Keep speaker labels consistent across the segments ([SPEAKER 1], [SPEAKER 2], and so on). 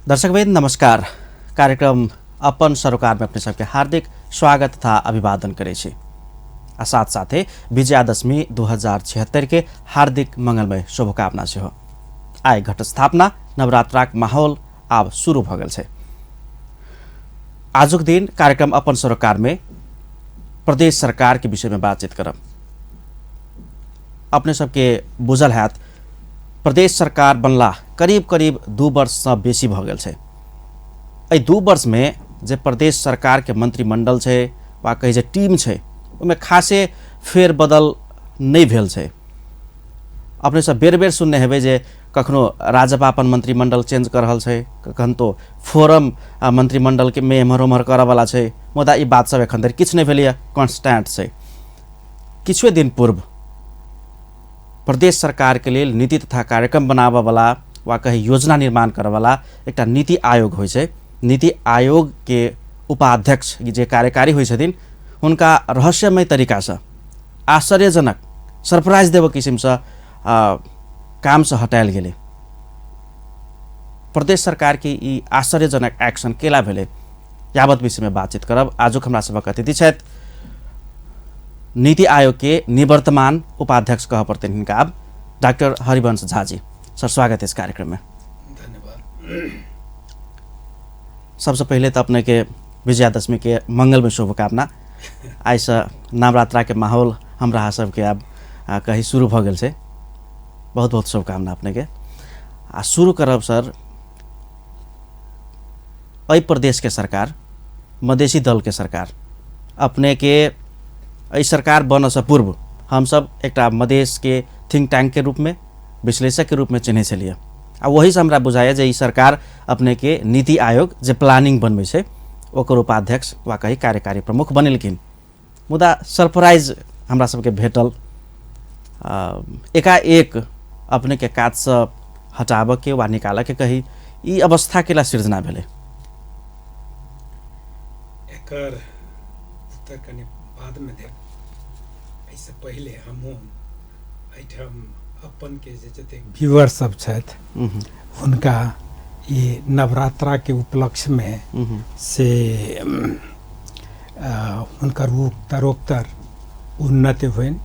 [SPEAKER 1] दर्शकवृन्द नमस्कार। कार्यक्रम अपन सरोकार में अपने सबके हार्दिक स्वागत तथा अभिवादन करै छी आ साथ साथे विजयादशमी 2076 के हार्दिक मंगलमय शुभकामना सेहो। आइ घट स्थापना नवरात्राक माहौल आब शुरू भऽ गेल छै। आजुक दिन कार्यक्रम अपन सरोकार में प्रदेश सरकार के विषय में बातचीत करब। अपने सबके बुझल हैत प्रदेश सरकार बनला करीब करीब 2 वर्षसँ बेसी भऽ गेल छै। एहि 2 वर्षमे जे प्रदेश सरकारके मंत्रिमंडल छै वा कहै जे टीम छै ओहिमे खासे फेरबदल नहि भेल छै। अपने सब बेर बेर सुनने हेबै जे कखनो राजपा अपन मंत्रिमंडल चेंज कऽ रहल छै, कखन तो फोरम मंत्रिमंडलके मे एम्हर ओम्हर करऽवला छै, मुदा ई बात सब एखन धरि किछु नहि भेलैए, कॉन्स्टेंट छै। किछुए दिन पूर्व प्रदेश सरकारके लेल नीति तथा कार्यक्रम बनाबऽवला वा कही योजना निर्माण करऽवला एकटा नीति आयोग होइ छै। नीति आयोगके उपाध्यक्ष जे कार्यकारी होइ छथिन हुनका रहस्यमय तरीकासँ आश्चर्यजनक सरप्राइज देबऽ किसिमसँ कामसँ हटायल गेलै। प्रदेश सरकारके ई आश्चर्यजनक एक्शन केला भेलै यावत विषयमे बातचीत करब। आजुक हमरा सभक अतिथि छथि नीति आयोग के निवर्तमान उपाध्यक्ष कह पड़तनि हिनका आब, डॉक्टर हरिवंश झा जी। सर स्वागत है इस कार्यक्रम में।
[SPEAKER 2] धन्यवाद।
[SPEAKER 1] सबसे पहले तो अपने के विजयादशमी के मंगलमय शुभकामना। आइसँ नवरात्रा के माहौल हमरा सबके आब कहीं शुरू भऽ गेल छै। बहुत बहुत शुभकामना अपने के। आ शुरू करब सर, एहि प्रदेश के सरकार, मधेसी दल के सरकार, अपने के एहि सरकार बनऽसँ पूर्व हमसब एकटा मधेस के थिंक टैंक के रूप में, विश्लेषक के रूप में चिन्है छलियै आ वहीसँ हमरा बुझाइए जे ई सरकार अपने के नीति आयोग जे प्लानिंग बनबै छै ओकर उपाध्यक्ष वा कही कार्यकारी प्रमुख बनेलखिन। मुदा सरप्राइज हमरा सबके भेटल, एकाएक अपने के काजसँ हटाबऽके वा निकालऽके कही ई अवस्था केला सृजना भेलै?
[SPEAKER 2] एकर उत्तर कनि बादमे देब। एहिसँ पहिले हमहूँ एहिठाम अपन के जे जतेक व्यूअर सब छथि हुनका ई नवरात्राके उपलक्ष्यमे से हुनकर उत्तरोत्तर उन्नति होइन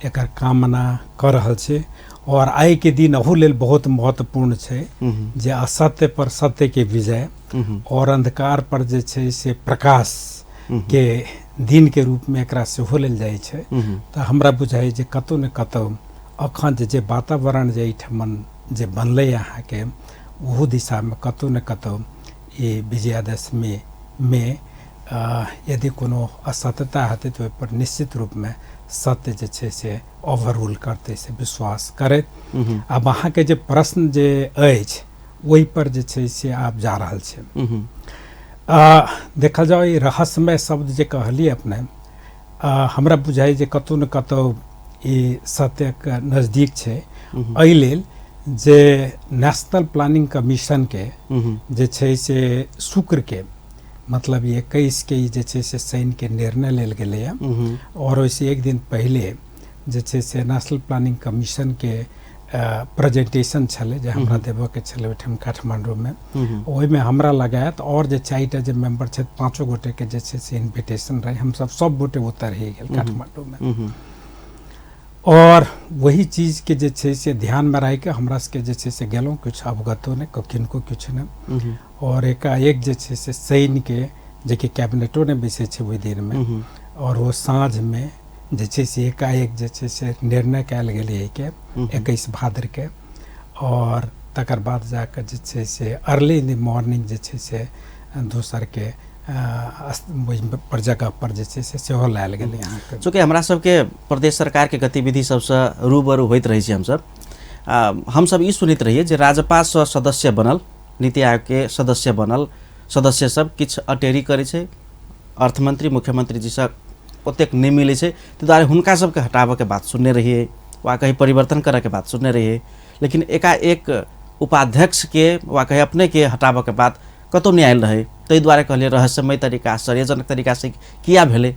[SPEAKER 2] एकर कामना कऽ रहल छी। और आइ के दिन अहू लेल बहुत महत्वपूर्ण छै जे असत्य पर सत्य के विजय और अंधकार पर जे छै से प्रकाश के दिन के रूप में एकरा सेहो लेल जाइ छै। तऽ हमरा बुझाइ जे कतौ ने कतौ अखन जे वातावरण जे एहिठमन जे बनलै अहाँके ओहू दिशामे कतौ ने कतौ ई विजयादशमी में यदि कोनो असत्यता हेतै तऽ ओहिपर निश्चित रूपमे सत्य जे छै से ओवररूल करतै से विश्वास करैत आब अहाँके जे प्रश्न जे अछि ओहिपर जे छै से आब जा रहल छै। देखल जाउ ई रहस्यमय शब्द जे कहलियै अपने, हमरा बुझाइ जे कतौ ने कतौ ई सत्यके नजदीक छै। एहि लेल जे नेशनल प्लानिंग कमीशनके जे छै से शुक्र के मतलब 21 के जे छै से शनिके निर्णय लेल गेलैए और ओहिसँ एक दिन पहिले जे छै से नेशनल प्लानिंग कमीशनके प्रेजेंटेशन छलै जे हमरा देबऽके छलै ओहिठाम काठमांडूमे। ओहिमे हमरा लगायत और जे 4टा जे मेंबर छथि 5 गोटेके जे छै से इन्विटेशन रहै। हमसब सब गोटे ओतऽ रहि गेल काठमांडूमे और वही चीजके जे छै से ध्यानमे राखिके हमरा सबके जे छै से गेलहुँ, किछु अवगतो नहि, किनको किछु नहि। और एकाएक जे छै से शनिके जेकि कैबिनेटो नहि बैसै छै ओहि दिनमे, और ओ साँझमे जे छै से एकाएक जे छै से निर्णय कयल गेलै एहिके 21 भाद्रके। और तकर बाद जाकऽ जे छै से अर्ली इन the morning जे छै से दोसरके पर जगह पर जे छै से सेहो लायल गेलै अहाँके।
[SPEAKER 1] चूँकि हमरा सबके प्रदेश सरकारके गतिविधि सबसँ रूबरू होइत रहै छी हमसब ई सुनैत रहियै जे राजपासँ सदस्य बनल, नीति आयोगके सदस्य बनल सदस्य सब किछु अटेरी करै छै, अर्थमंत्री मुख्यमंत्री जीसँ ओतेक नहि मिलै छै, ताहि दुआरे हुनका सबके हटाबऽके बात सुनने रहियै वा कहीं परिवर्तन करऽके बात सुनने रहियै। लेकिन एकाएक उपाध्यक्षके वा कहीं अपनेके हटाबऽके बात कतहु नहि आयल रहै, ताहि दुआरे कहलियै रहस्यमय तरीका आश्चर्यजनक तरीकासँ किया भेलै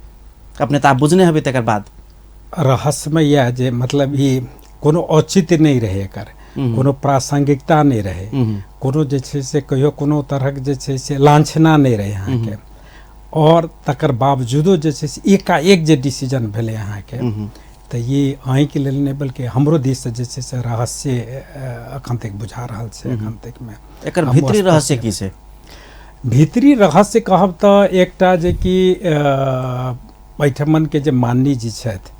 [SPEAKER 1] अपने तऽ आब बुझने हेबै। तकर बाद
[SPEAKER 2] रहस्यमय इएह जे मतलब ई कोनो औचित्य नहि रहै एकर। कोनो प्रासंगिकता नहि रहै, कोनो जे छै से कहियो कोनो तरहक जे छै से लांछना नहि रहै अहाँके। आओर तकर बावजूदो जे छै से एकाएक जे डिसीजन भेलै अहाँके, तऽ ई अहीँके लेल नहि बल्कि हमरो दिससँ जे छै से रहस्य एखन तक बुझा रहल छै। एखन तकमे
[SPEAKER 1] एकर भीतरी रहस्य की छै?
[SPEAKER 2] भीतरी रहस्य कहब तऽ एकटा जे कि एहिठमनके जे माननीय जी छथि,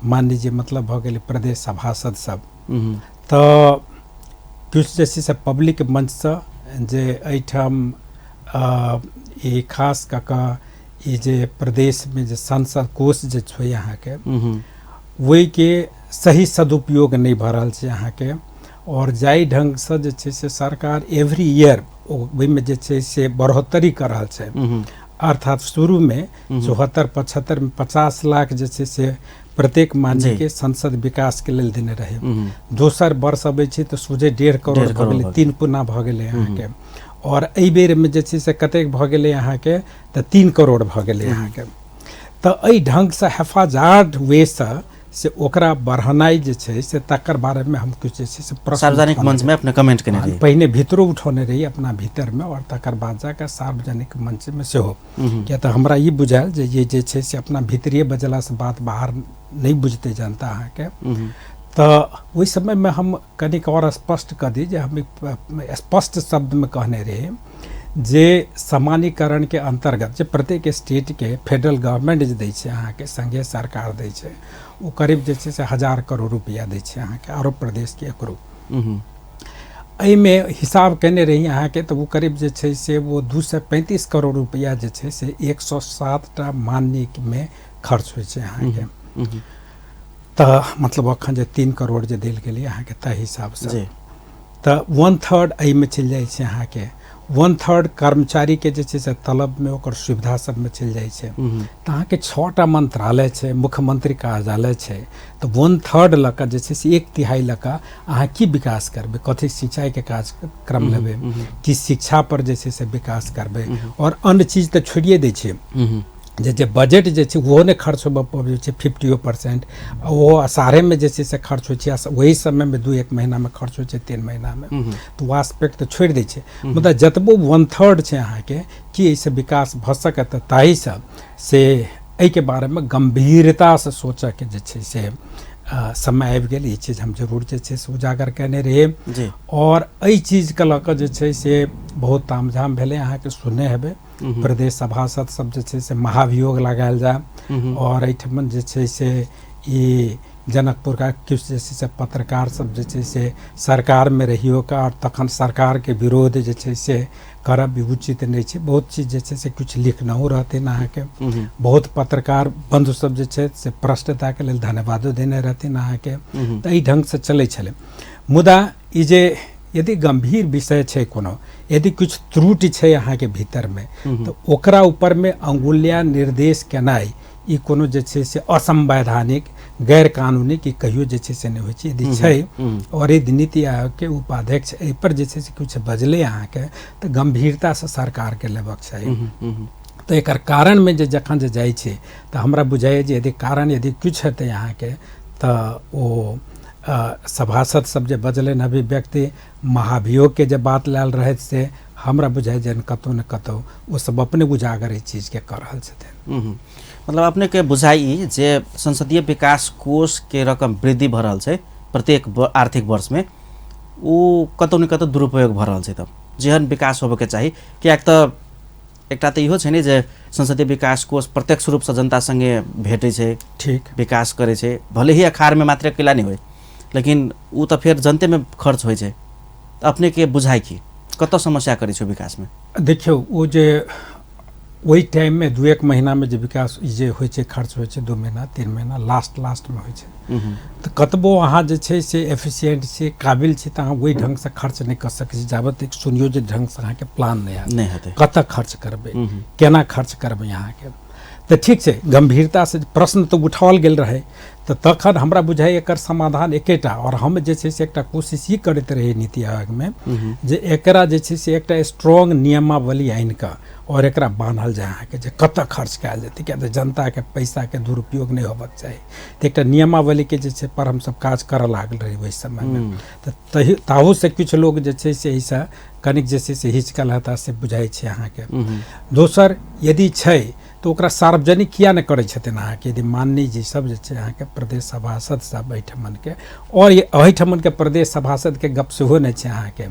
[SPEAKER 2] माननीय जी मतलब भऽ गेलै प्रदेश सभासद सब, तऽ किछु जे छै से पब्लिक मंचसँ जे एहिठाम ई खास कऽ कऽ ई जे प्रदेशमे जे संसद कोष जे छै अहाँके, ओहिके सही सदुपयोग नहि भऽ रहल छै अहाँके। आओर जाहि ढङ्गसँ जे छै से सरकार एवरी ईयर ओहिमे जे छै से बढ़ोत्तरी कऽ रहल छै, अर्थात शुरूमे 74 75 50 लाख जे छै से प्रत्येक माननीयके संसद विकासके लेल देने रहै। दोसर वर्ष अबै छै तऽ सोझे 1.5 करोड़ भऽ गेलै, 3 गुना भऽ गेलै अहाँके। आओर एहि बेरमे जे छै से कतेक भऽ गेलै अहाँके, तऽ 3 करोड़ भऽ गेलै अहाँके। तऽ एहि ढङ्गसँ हेफाजात वेसँ से ओकरा बढ़नाइ जे छै से तकर बारेमे हम किछु जे छै से प्रश्न
[SPEAKER 1] सार्वजनिक मंचमे अपने कमेंट केने रही,
[SPEAKER 2] पहिने भीतरो उठौने रही अपना भीतरमे, आओर तकर बाद जाकऽ सार्वजनिक मंचमे सेहो। किया तऽ हमरा ई बुझायल जे ये जे छै से अपना भीतरिये बजलासँ बात बाहर नहि बुझतै जनता अहाँके। तऽ ओहि समयमे हम कनिक आओर स्पष्ट कऽ दी जे हम स्पष्ट शब्दमे कहने रही जे सामान्यकरणके अन्तर्गत जे प्रत्येक स्टेटके फेडरल गवर्नमेंट जे दै छै अहाँके, संघीय सरकार दै छै, ओ करीब जे छै से 1000 करोड़ रुपैआ दै छै अहाँके, आरो प्रदेशके एकरो। एहिमे हिसाब केने रही अहाँके, तऽ ओ करीब जे छै से ओ 235 करोड़ रुपैआ जे छै से 107 टा माननीयमे खर्च होइ छै अहाँके। तऽ मतलब एखन जे 3 करोड़ जे देल गेलै अहाँके ताहि हिसाबसँ, तऽ 1/3 एहिमे चलि जाइ छै अहाँके। 1/3 कर्मचारीके जे छै से तलबमे ओकर सुविधा सबमे चलि जाइ छै। तऽ अहाँके 6टा मंत्रालय छै, मुख्यमंत्री कार्यालय छै, तऽ 1/3 लऽ कऽ जे छै से 1/3 लऽ कऽ अहाँ की विकास करबै? कथी सिंचाइके कार्यक्रम लेबै कि शिक्षापर जे छै से विकास करबै? आओर अन्य चीज तऽ छोड़िए दै छियै, जे बजट जे छै ओहो नहि खर्च होबऽ पबै छै 50%, ओहो अषाढ़ेमे जे छै से खर्च होइ छै, ओहि समयमे 2-1 महीनामे खर्च होइ छै, 3 महीनामे, तऽ ओ आस्पेक्ट तऽ छोड़ि दै छै। मुदा जतबो 1/3 छै अहाँके, कि एहिसँ विकास भऽ सकत? ताहिसँ से एहिके बारेमे गम्भीरतासँ सोचऽके जे छै से समय आबि गेल। ई चीज हम जरूर जे छै से उजागर केने रहियै। आओर एहि चीजके लऽ कऽ जे छै से बहुत तामझाम भेलै, अहाँके सुनने हेबै। प्रदेश सभासद सब जे छै से महाभियोग लगायल जाय, आओर एहिठमन जे छै से ई जनकपुर का किछु जे छै से पत्रकार सब जे छै से सरकारमे रहियो कऽ आओर तखन सरकारके विरोध जे छै से करब भी उचित नहि छै। बहुत चीज जे छै से किछु लिखनहु रहथिन अहाँके, बहुत पत्रकार बन्धु सब जे छै से प्रश्नताके लेल धन्यवादो देने रहथिन अहाँके। तऽ एहि ढङ्गसँ चलै छलै। मुदा ई जे यदि गम्भीर विषय छै कोनो, यदि किछु त्रुटि छै अहाँके भीतरमे, तऽ ओकरा ऊपरमे अंगुलिया निर्देश केनाइ ई कोनो जे छै से असंवैधानिक, गैर कानूनी कि कहियो जे छै से नहि होइ छै। यदि छै आओर यदि नीति आयोगके उपाध्यक्ष एहिपर जे छै से किछु बजलै अहाँके, तऽ गम्भीरतासँ सरकारके लेबक चाही। तऽ एकर कारणमे जे जखन जे जाइ छै तऽ हमरा बुझाइए जे यदि कारण यदि किछु हेतै अहाँके, तऽ ओ सभासद सब जे बजलनि अभिव्यक्ति, महाभियोगके जे बात लायल रहथि, से हमरा बुझाइ जे कतहु ने कतहु ओ सब अपने उजागर एहि चीजके कऽ रहल छथिन।
[SPEAKER 1] मतलब अपनेके बुझाइ जे संसदीय विकास कोषके रकम वृद्धि भऽ रहल छै प्रत्येक आर्थिक वर्षमे, ओ कतहु ने कतहु दुरुपयोग भऽ रहल छै। तब जेहन विकास होबऽके चाही, किएक तऽ एकटा तऽ इहो छै ने जे संसदीय विकास कोष प्रत्यक्ष रूपसँ जनता सङ्गे भेटै छै,
[SPEAKER 2] ठीक
[SPEAKER 1] विकास करै छै, भले ही अखाड़मे मात्रे कैला नहि होइ, लेकिन ओ तऽ फेर जनतेमे खर्च होइ छै। तऽ अपनेके बुझाइ की कतऽ समस्या करै छै विकासमे?
[SPEAKER 2] देखियौ, ओ जे ओहि टाइममे 2-1 महीनामे जे विकास जे होइ छै, खर्च होइ छै, 2 महीना 3 महीना लास्टमे होइ छै। तऽ कतबो अहाँ जे छै से एफिशिएंट छी, काबिल छी, तऽ अहाँ ओहि ढङ्गसँ खर्च नहि कऽ सकै छी जाबत एक सुनियोजित ढङ्गसँ अहाँके प्लान नहि आयत,
[SPEAKER 1] नहि हेतै,
[SPEAKER 2] कतऽ खर्च करबै, केना खर्च करबै अहाँके। तऽ ठीक छै, गम्भीरतासँ प्रश्न तऽ उठाओल गेल रहै, तऽ तखन हमरा बुझाइ एकर समाधान एकेटा, आओर हम जे छै से एकटा कोशिश ई करैत रही नीति आयोगमे जे एकरा जे छै से एकटा स्ट्रॉन्ग नियमावली आनि कऽ आओर एकरा बान्हल जाय अहाँके, जे कतऽ खर्च कयल जेतै, किया तऽ जनताके पैसाके दुरुपयोग नहि होबक चाही। तऽ एकटा नियमावलीके जे छै पर हमसब काज करऽ लागल रही ओहि समयमे। तऽ ताहूसँ किछु लोक जे छै से एहिसँ कनिक जे छै से हिचकल हेता से बुझाइ छै अहाँके। दोसर यदि छै तऽ ओकरा सार्वजनिक किया नहि करै छथिन अहाँके? यदि माननीय जी सब जे छै अहाँके प्रदेश सभासद सब एहिठमनके, आओर एहिठमनके प्रदेश सभासदके गप सेहो नहि छै अहाँके,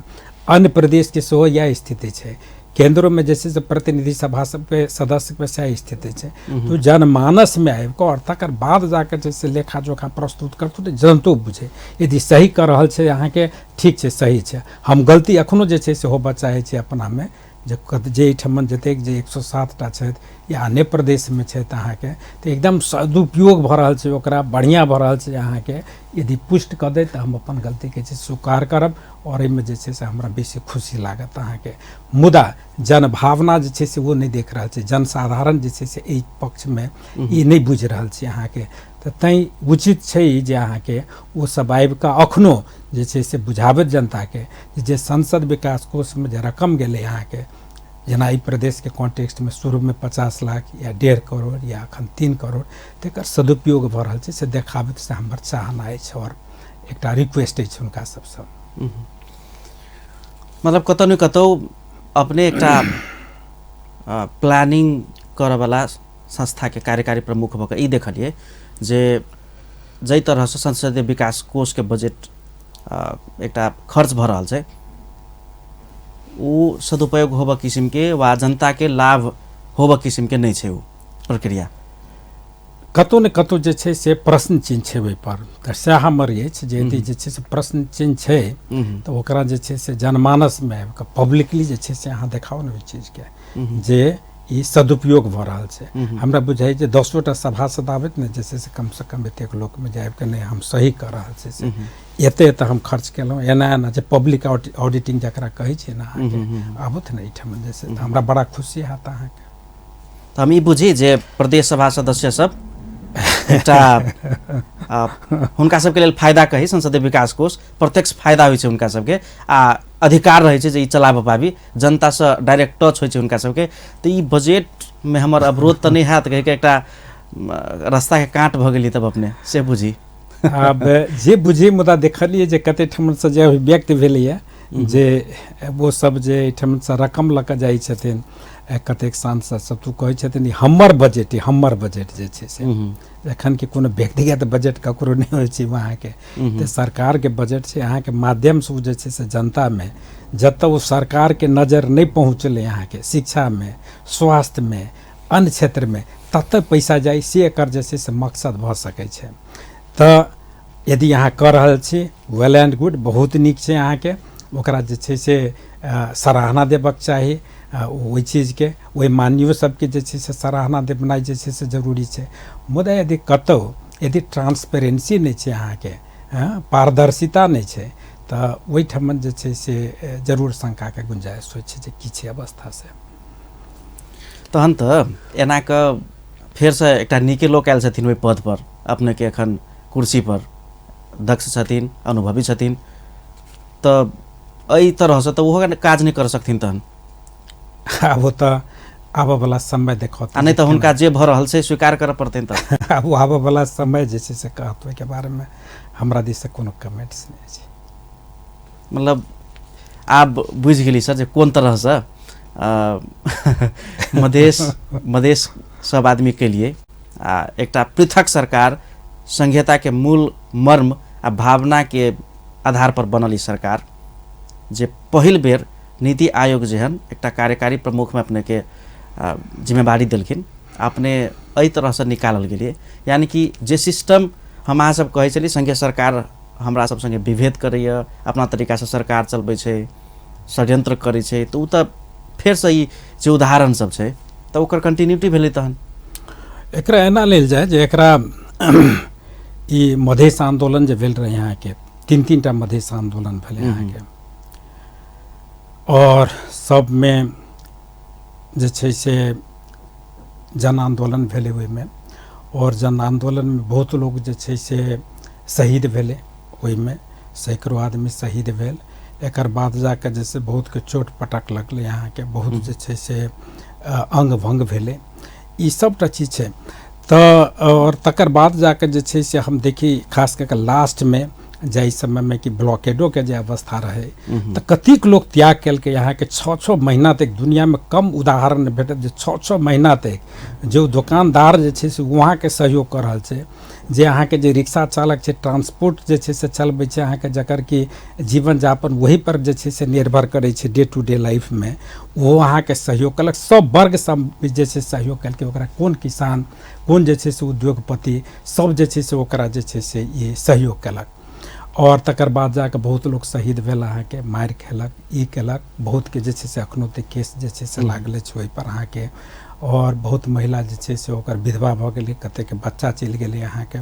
[SPEAKER 2] अन्य प्रदेशके सेहो इएह स्थिति छै, केन्द्रोमे जे छै से प्रतिनिधि सभा सबके सदस्यके सएह स्थिति छै। तऽ जनमानसमे आबि कऽ आओर तकर बाद जाकऽ जे छै से लेखा जोखा प्रस्तुत करतौ तऽ जनतो बुझै यदि सही कऽ रहल छै अहाँके, ठीक छै, सही छै। हम गलती एखनो जे छै से होबऽ चाहै छी अपनामे, जे जे एहिठमन जतेक जे 107 टा छथि या अन्य प्रदेशमे छथि अहाँके, तऽ एकदम सदुपयोग भऽ रहल छै, ओकरा बढ़िआँ भऽ रहल छै अहाँके। यदि पुष्ट कऽ दै तऽ हम अपन गलतीके जे स्वीकार करब आओर एहिमे जे छै से हमरा बेसी खुशी लागत अहाँके। मुदा जनभावना जे छै से ओ नहि देख रहल छै, जनसाधारण जे छै से एहि पक्षमे ई नहि बुझि रहल छै अहाँके। तऽ तैँ उचित छै जे अहाँके ओ सब आबिकऽ अखनो जे छै से बुझाबैत जनताके जे संसद विकास कोषमे जे रकम गेलै अहाँके, जेना एहि प्रदेशके कॉन्टेक्स्टमे शुरूमे 50 लाख या 1.5 करोड़ या अखन 3 करोड़, तकर सदुपयोग भऽ रहल छै से देखाबैत, से हमर चाहना अछि आओर एकटा रिक्वेस्ट अछि हुनका सबसँ।
[SPEAKER 1] मतलब कतौ ने कतौ अपने एकटा प्लानिंग करऽवला संस्थाके कार्यकारी प्रमुख भऽ कऽ ई देखलियै जे जाहि तरहसँ संसदीय विकास कोषके बजट एकटा खर्च भऽ रहल छै ओ सदुपयोग होबऽ किसिमके वा जनताके लाभ होबऽ किसिमके नहि छै ओ प्रक्रिया।
[SPEAKER 2] कतौ ने कतौ जे छै से प्रश्न चिन्ह छै ओहिपर। तऽ सएह हमर अछि जे यदि जे छै से प्रश्न चिन्ह छै तऽ ओकरा जे छै से जनमानसमे आबि कऽ पब्लिकली जे छै से अहाँ देखाउ ने ओहि चीजके जे ई सदुपयोग भऽ रहल छै। हमरा बुझाइ जे 10 टा सभासद आबैत ने जे छै से कमसँ कम एतेक लोकमे जे आबि कऽ नहि हम सही कऽ रहल छी से एते एते हम खर्च केलहुँ, एना एना जे पब्लिक ऑडिटिंग जकरा कहै छै ने अहाँके, आबथि ने एहिठाम जे छै तऽ हमरा बड़ा खुशी हैत अहाँके।
[SPEAKER 1] तऽ हम ई बुझी जे प्रदेश सभा सदस्य सब एकटा हुनका सबके लेल फायदा कही संसदीय विकास कोष प्रत्यक्ष फायदा होइ छै हुनका सबके आ अधिकार रहै छै जे ई चलाबऽ पाबी, जनतासँ डायरेक्ट टच होइ छै हुनका सबके। तऽ ई बजटमे हमर अवरोध तऽ नहि हैत कहिके एकटा रास्ताके काँट भऽ गेली तब अपने से बुझी।
[SPEAKER 2] आब जे बुझी, मुदा देखलियै जे कते ठामसँ जे अभिव्यक्त भेलैए जे ओ सब जे एहिठामसँ रकम लऽ कऽ जाइ छथिन कतेक सांसद सब तऽ कहै छथिन ई हमर बजट, ई हमर बजट जे छै से, जखन कि कोनो व्यक्तिगत बजट ककरो नहि होइ छै अहाँके, तऽ सरकारके बजट छै अहाँके माध्यमसँ ओ जे छै से जनतामे जतऽ ओ सरकारके नजर नहि पहुँचलै अहाँके शिक्षामे, स्वास्थ्यमे, अन्य क्षेत्रमे ततऽ पैसा जाइ, से एकर जे छै से मकसद भऽ सकै छै। तऽ यदि अहाँ कऽ रहल छी वेल एंड गुड, बहुत नीक छै अहाँके, ओकरा जे छै से सराहना देबक चाही ओहि चीजके, ओहि माननीयो सबके जे छै से सराहना देनाइ जे छै से जरूरी छै। मुदा यदि कतहु यदि ट्रांसपेरेंसी नहि छै अहाँके, पारदर्शिता नहि छै, तऽ ओहिठाम जे छै से जरूर शंकाके गुंजाइश होइ छै जे की छै अवस्था से।
[SPEAKER 1] तहन तऽ एना कऽ फेरसँ एकटा नीके लोक आयल छथिन ओहि पद पर, अपनेके एखन कुर्सी पर दक्ष छथिन, अनुभवी छथिन, तऽ एहि तरहसँ तऽ ओहो काज नहि कर सकथिन तहन।
[SPEAKER 2] आब ओ तऽ आबऽवला समय देखत
[SPEAKER 1] आ नहि तऽ हुनका जे भऽ रहल छै स्वीकार करऽ पड़तनि। तऽ
[SPEAKER 2] आब ओ आबऽवला समय जे छै से कहत, ओहिके बारेमे हमरा दिससँ कोनो कमेंट्स नहि छै।
[SPEAKER 1] मतलब आब बुझि गेली सर जे कोन तरहसँ मधेश मधेश सब आदमी केलिए आ एकटा पृथक सरकार संघीयताके मूल मर्म आ भावनाके आधार पर बनल ई सरकार जे पहिल बेर नीति आयोग जेहन एकटा कार्यकारी प्रमुखमे अपनेके जिम्मेवारी देलखिन, अपने एहि तरहसँ निकालल गेलियै। यानि कि जे सिस्टम हम अहाँ सब कहै छलियै संघीय सरकार हमरा सब संगे विभेद करैए, अपना तरीकासँ सरकार चलबै छै, षड्यंत्र करै छै, तऽ ओ तऽ फेरसँ ई जे उदाहरण सब छै तऽ ओकर कंटिन्यूटी भेलै। तहन
[SPEAKER 2] एकरा एना लेल जाय जे एकरा ई मधेश आन्दोलन जे भेल रहै अहाँके, 3-3 टा मधेश आन्दोलन भेलै अहाँके, आओर सबमे जे छै से जन आन्दोलन भेलै ओहिमे, आओर जन आन्दोलनमे बहुत लोक जे छै से शहीद भेलै, ओहिमे सैकड़ो आदमी शहीद भेल। एकर बाद जाके जे छै बहुतके चोट पटक लगलै अहाँके, बहुत जे छै से अङ्ग भङ्ग भेलै, ई सबटा चीज छै। तऽ आओर तकर बाद जाके जे छै से हम देखी खास कऽ के लास्टमे जाहि समयमे कि ब्लॉकेडोके जे अवस्था रहै तऽ कतेक लोक त्याग केलकै अहाँके। 6-6 महीना तक दुनिआमे कम उदाहरण भेटत जे 6-6 महीना तक जो दोकानदार जे छै से वहाँके सहयोग कऽ रहल छै, जे अहाँके जे रिक्शा चालक छै, ट्रांसपोर्ट जे छै से चलबै छै अहाँके, जकर कि जीवन यापन वही पर जे छै से निर्भर करै छै डे टू डे लाइफमे, ओहो अहाँके सहयोग केलक। सब वर्ग सब जे छै सहयोग केलकै ओकरा, कोन किसान, कोन जे छै से उद्योगपति, सब जे छै से ओकरा जे छै से ई सहयोग केलक। आओर तकर बाद जाके बहुत लोक शहीद भेल अहाँके, मारि खेलक, ई केलक, बहुतके जे छै से एखनो तक केस जे छै से लागले छै ओहिपर अहाँके। आओर बहुत महिला जे छै से ओकर विधवा भऽ गेलै, कतेकके बच्चा चलि गेलै अहाँके।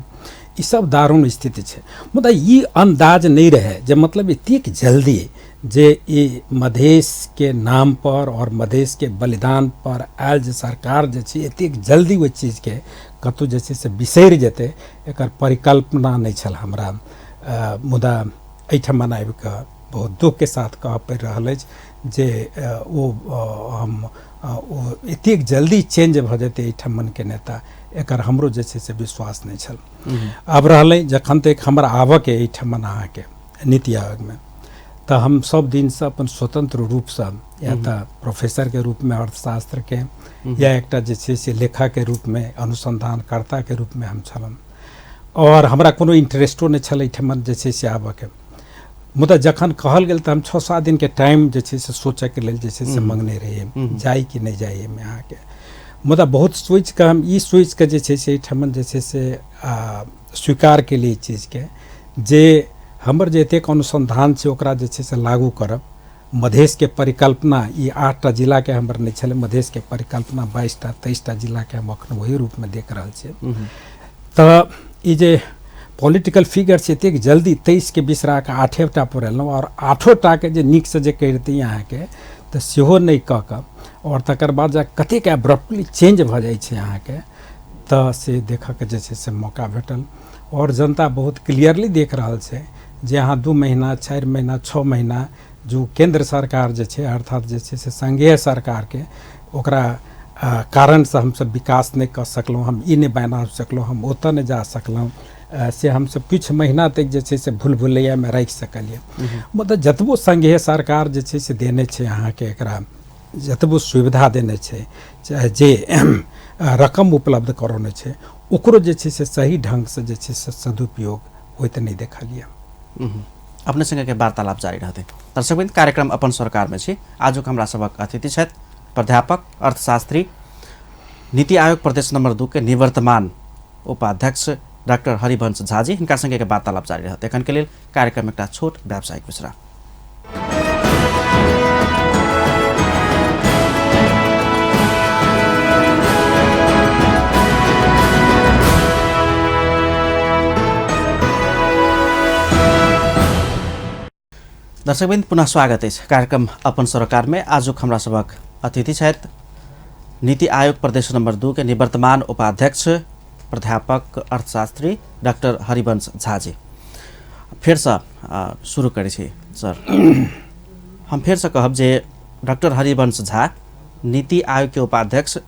[SPEAKER 2] ई सब दारुण स्थिति छै। मुदा ई अन्दाज नहि रहै जे मतलब एतेक जल्दी जे ई मधेशके नाम पर आओर मधेशके बलिदान पर आयल जे सरकार जे छै एतेक जल्दी ओहि चीजके कतहु जे छै से बिसरि जेतै, एकर परिकल्पना नहि छल हमरा। मुदा एहिठाम आबिकऽ बहुत दुःखके साथ कहऽ पड़ि रहल अछि जे ओ हम ओ एतेक जल्दी चेंज भऽ जेतै एहिठामनके नेता, एकर हमरो जे छै से विश्वास नहि छल। आब रहलै जखन तक हमरा आबऽके एहिठाम अहाँके नीति आयोगमे, तऽ हम सब दिनसँ अपन स्वतंत्र रूपसँ या तऽ प्रोफेसरके रूपमे अर्थशास्त्रके या एकटा जे छै से लेखकके रूपमे, अनुसंधानकर्ताके रूपमे हम छलहुँ आओर हमरा कोनो इंटरेस्टो नहि छल एहिठाम जे छै से आबऽके। मुदा जखन कहल गेल तऽ हम 6-7 दिनके टाइम जे छै से सोचऽके लेल जे छै से मङ्गने रहियै, जाइ कि नहि जाइ एहिमे अहाँके। मुदा बहुत सोचिकऽ हम ई सोचिकऽ जे छै से एहिठाम जे छै से स्वीकार केलियै ई चीजके जे हमर जे एतेक अनुसन्धान छै ओकरा जे छै से लागू करब। मधेशके परिकल्पना ई 8टा जिलाके हमर नहि छलै, मधेशके परिकल्पना 22टा 23टा जिलाके हम एखन ओही रूपमे देख रहल छियै। तऽ ई जे पॉलिटिकल फिगर छै एतेक जल्दी 23के बिसरा कऽ 8टा पर एलहुँ आओर 8टाके जे नीकसँ जे करितियै अहाँके तऽ सेहो नहि कऽ कऽ आओर तकर बाद जा कतेक एब्रप्टली चेंज भऽ जाइ छै अहाँके, तऽ से देखऽके जे छै से मौका भेटल। आओर जनता बहुत क्लियरली देख रहल छै जे अहाँ 2 महीना 4 महीना 6 महीना जो केंद्र सरकार जे छै अर्थात जे छै से संघीय सरकारके ओकरा कारणसँ हमसब विकास नहि कऽ सकलहुँ, हम ई नहि बना सकलहुँ, हम ओतऽ नहि जा सकलहुँ, से हमसब किछु महीना तक जे छै से भूल भुलैयामे राखि सकलियै। मुदा जतबो संघीय सरकार जे छै से देने छै अहाँके, एकरा जतबो सुविधा देने छै, चाहे जे रकम उपलब्ध करौने छै, ओकरो जे छै से सही ढङ्गसँ जे छै से सदुपयोग होइत नहि देखलियै।
[SPEAKER 1] अपने संगे वार्तालाप जारी रहतै। दर्शकवृन्द, कार्यक्रम अपन सरकारमे छी। आजुक हमरा सभक अतिथि छथि प्राध्यापक अर्थशास्त्री, नीति आयोग प्रदेश नंबर 2 के निवर्तमान उपाध्यक्ष डॉक्टर हरिवंश झाजी। हिनका संगे के वार्तालाप जारी रहतै। एखन के लेल कार्यक्रम एकटा छोट व्यावसायिक विश्राम। दर्शकवृन्द, पुनः स्वागत अछि कार्यक्रम अपन सरोकारमे। आजुक हमरा सभक अतिथि छथि नीति आयोग प्रदेश नंबर 2 के निवर्तमान उपाध्यक्ष प्राध्यापक अर्थशास्त्री डॉक्टर हरिवंश झाजी। फेरसँ शुरू करै छी सर। हम फेरसँ कहब जे डॉक्टर हरिवंश झा नीति आयोग के उपाध्यक्ष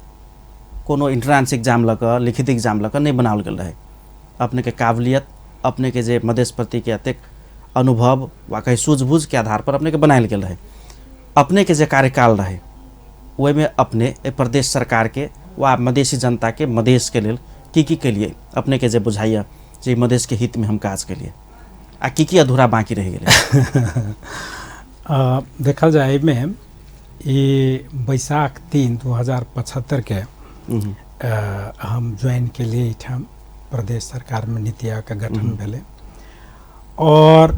[SPEAKER 1] कोनो एंट्रेंस एग्जाम लऽ कऽ, लिखित एग्जाम लऽ कऽ नहि बनाओल गेल रहै। अपनेके काबिलियत, अपनेके जे मधेश प्रतिके एतेक अनुभव वा कही सूझबूझके आधार पर अपनेके बनायल गेल रहै। अपनेके जे कार्यकाल रहै ओहिमे अपने एहि प्रदेश सरकारके वा मधेसी जनताके मधेशके लेल की की केलिए, अपनेके जे बुझाइए जे मधेशके हितमे हम काज केलिए आ की की अधूरा बाँकी रहि गेलै?
[SPEAKER 2] देखल जाय एहिमे ई बैसाख 3, 2075 के हम ज्वाइन केलिए एहिठाम प्रदेश सरकारमे नीति आयोगके गठन भेलै। और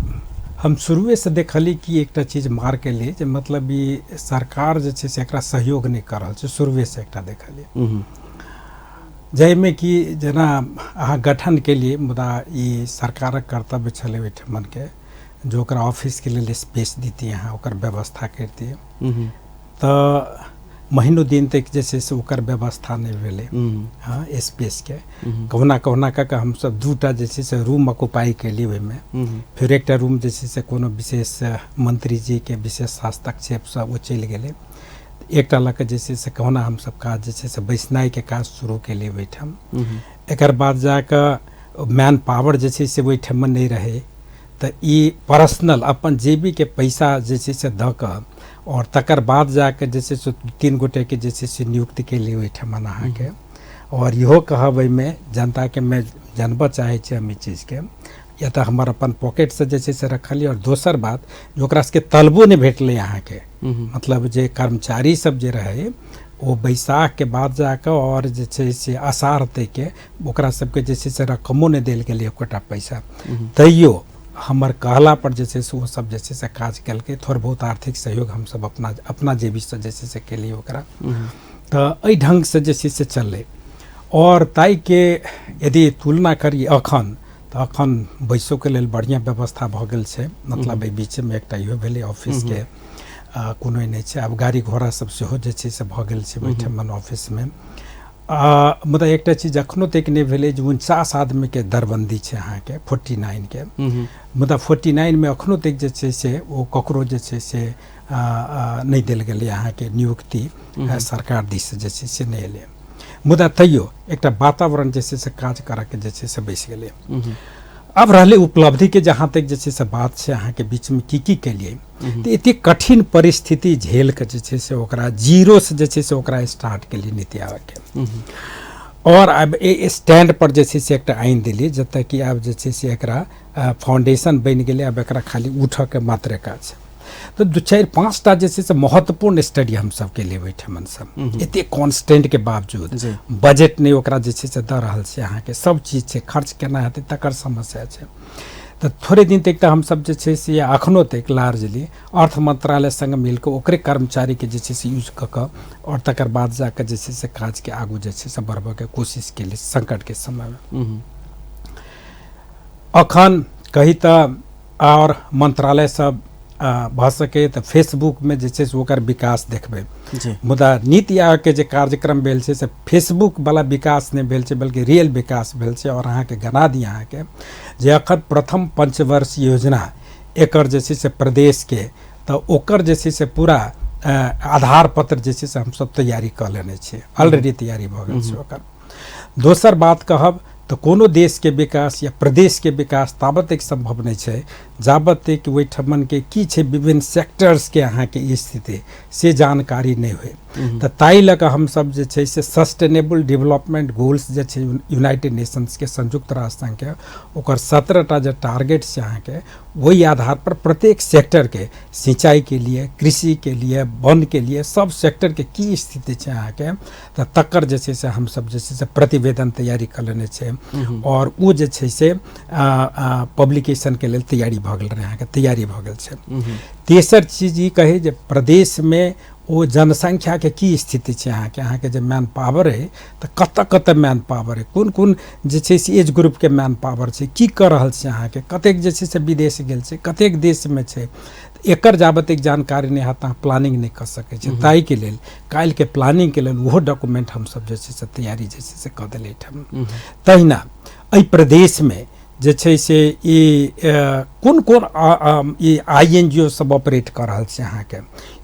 [SPEAKER 2] हम शुरुएसँ देखली कि एकटा चीज मार केलिए जे मतलब ई सरकार जे छै से एकरा सहयोग नहि कऽ रहल छै, शुरुएसँ एकटा देखलिए जाहिमे कि जेना अहाँ गठन केलिए मुदा ई सरकारक कर्तव्य छलै ओहिठमनके जो ओकरा ऑफिसके लेल स्पेस दितियै, अहाँ ओकर व्यवस्था करितियै। तऽ महीनो दिन तक जे छै से ओकर व्यवस्था नहि भेलै। हँ, स्पेसके कहुना कहुना कऽ कऽ हमसब 2टा जे छै से रूम ऑक्युपाई केली ओहिमे। फेर एकटा रूम जे छै से कोनो विशेष मंत्रीजीके विशेष हस्तक्षेपसँ ओ चलि गेलै। एकटा लऽ कऽ जे छै से कहुना हमसब काज जे छै से बैसनाइके काज शुरू केलियै ओहिठाम। एकर बाद जाकऽ मैन पावर जे छै से ओहिठाम नहि रहै, तऽ ई पर्सनल अपन जेबीके पैसा जे छै से दऽ कऽ आओर तकर बाद जाकऽ जे छै से 3 गोटेके जे छै से नियुक्ति केलियै ओहिठाम अहाँके। आओर इहो कहब एहिमे जनताके मैं जानबऽ चाहै छी हम ई चीजके, या तऽ हमर अपन पॉकेटसँ जे छै से रखलियै। आओर दोसर बात जे ओकरा सबके तलबो नहि भेटलै अहाँके, मतलब जे कर्मचारी सब जे रहै ओ बैसाखके बाद जाकऽ आओर जे छै से आषाढ़ तकके ओकरा सबके जे छै से रकमो नहि देल गेलै एकोटा पैसा। तैयो हमर कहला पर जे छै से ओ सब जे छै से काज केलकै। थोड़ बहुत आर्थिक सहयोग हमसब अपना अपना जेबीसँ जे छै से केलियै ओकरा। तऽ एहि ढङ्गसँ जे छै से चललै। आओर ताहिके यदि तुलना करी अखन, तऽ अखन बैसोके लेल बढ़िआँ व्यवस्था भऽ गेल छै। मतलब एहि बीचमे एकटा इहो भेलै ऑफिसके कोनो नहि छै, आब गाड़ी घोड़ा सब सेहो जे छै से भऽ गेल छै ओहिठाम ऑफिसमे। मुदा एकटा चीज अखनो तक नहि भेलै जे 49 आदमीके दरबन्दी छै अहाँके 49के। मुदा 49मे अखनो तक जे छै से ओ ककरो जे छै से नहि देल गेलै अहाँके नियुक्ति, सरकार दिससँ जे छै से नहि एलै। मुदा तैयो एकटा वातावरण जे छै से काज करऽके जे छै से बैसि गेलै। अब रहलै उपलब्धिके जहाँ तक जे छै से बात छै अहाँके बीचमे की की केलियै, तऽ एतेक कठिन परिस्थिति झेल कऽ जे छै से ओकरा जीरोसँ जे छै से ओकरा स्टार्ट केलियै नीति आयोगके। आओर आब एहि स्टैंड पर जे छै से एकटा आनि देलियै जतऽ कि आब जे छै से एकरा फाउंडेशन बनि गेलै, आब एकरा खाली उठऽके मात्र काज छै। तऽ 2 4 5टा जे छै से महत्वपूर्ण स्टडी हमसब केलियै ओहिठमन सब। एतेक कॉन्स्टेंटके बावजूद बजट नहि ओकरा जे छै से दऽ रहल छै अहाँके, सब चीज छै, खर्च केना हेतै तकर समस्या छै। तऽ थोड़े दिन तक तऽ हमसब जे छै से अखनो तक लार्जली अर्थ मंत्रालय संग मिलकऽ ओकरे कर्मचारीके जे छै से यूज कऽ कऽ आओर तकर बाद जाकऽ जे छै से काजके आगू जे छै से बढ़बऽके कोशिश केलियै संकटके समयमे। अखन कही तऽ आओर मंत्रालय सब भऽ सकै तऽ फेसबुकमे जे छै से ओकर विकास देखबै, मुदा नीति आयोगके जे कार्यक्रम भेल छै से फेसबुकवला विकास नहि भेल छै, बल्कि रियल विकास भेल छै। आओर अहाँके गना दी अहाँके जे अखन प्रथम पंचवर्ष योजना एकर जे छै से प्रदेशके, तऽ ओकर जे छै से पूरा आधार पत्र जे छै से हमसब तैयारी कऽ लेने छियै, ऑलरेडी तैयारी भऽ गेल छै ओकर। दोसर बात कहब तऽ कोनो देशके विकास या प्रदेशके विकास ताबत तक सम्भव नहि छै जाबत तक ओहिठमनके की छै विभिन्न सेक्टर्सके अहाँके स्थिति से जानकारी नहि होइ। तऽ ताहि लऽ कऽ हमसब जे छै से सस्टेनेबल डेवलपमेंट गोल्स जे छै यूनाइटेड नेशंसके, संयुक्त राष्ट्र संघके, ओकर 17टा जे टारगेट छै अहाँके, ओहि आधार पर प्रत्येक सेक्टरके सिंचाईके लिए, कृषिके लिए, वनके लिए, सब सेक्टरके की स्थिति छै अहाँके, तऽ तकर जे छै से हमसब जे छै से प्रतिवेदन तैयारी कऽ लेने छै। आओर ओ जे छै से पब्लिकेशनके लेल तैयारी भऽ गेल रहै अहाँके, तैयारी भऽ गेल छै। तेसर चीज ई कहै जे प्रदेशमे ओ जनसंख्याके की स्थिति छै अहाँके, अहाँके जे मैन पावर अइ तऽ कतऽ कतऽ मैन पावर अइ, कोन कोन जे छै से एज ग्रुपके मैन पावर छै, की कऽ रहल छै अहाँके, कतेक जे छै से विदेश गेल छै, कतेक देशमे छै, एकर जाबत तक जानकारी नहि हैत अहाँ प्लानिंग नहि कऽ सकै छी। ताहिके लेल काल्हिके प्लानिंगके लेल ओहो डॉक्यूमेंट हमसब जे छै से तैयारी जे छै से कऽ देलै एहिठाम। तहिना एहि प्रदेशमे जे छै से ई कोन कोन ई INGO सब ऑपरेट कऽ रहल छै अहाँके।